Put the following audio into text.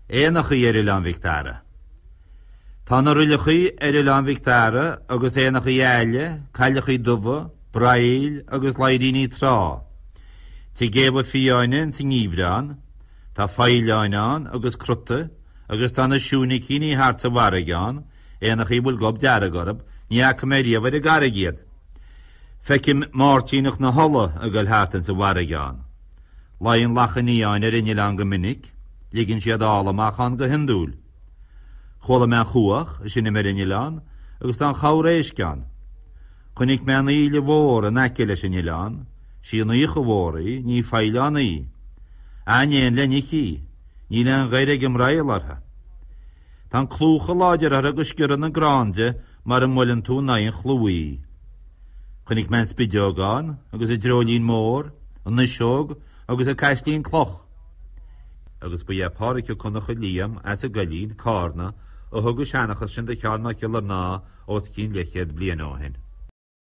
Éanachaí ar Oileán Mhic Dara. Tá na roilleachaí ar Oileán Mhic Dara agus éanachaí aille, cailleachaí dubha, braill agus laidhríní trá. Tig géabha fiáine ins an ngeimhreadh ann. Tá faoileáin ann agus crotaigh agus tá na siúinicíní thart sa bhfarraige ann, éanachaí a bhfuil gob dearg orthu, ní fhaca mé riamh ar an gcarraig iad. Feicim máirtíneach na hola ag goil thart ins an bhfarraige ann. Luíonn lachain fhiáin ar an oileán go minic, ligeann siad ál amach ann go hiondúil. Chuala mé an chuach ag seinm ar an oileán agus tá an chabhair éisc ann. Chonaic mé an íle mhór in aice leis an oileán, sí an fhaocha mhór í, ní faoileán í. An-éan le n-ithe í, níl aon ghoir ag an mbroigheall uirthi. Tá an clú chomh láidir uirthi go sciorrann an grán di mara mbuaileann tú in aghaidh an chlúmhaigh í. Chonaic mé an spideog ann agus an dreoilín mór, an fhuiseog agus an caislín cloch. Agus ba é Pádhraic Ó Conchúir Liam as an gCoillín, Cárna, a thug an seanchas sin do Sheán Mac Giollarnáth os cionn leathchéad bliain ó shin.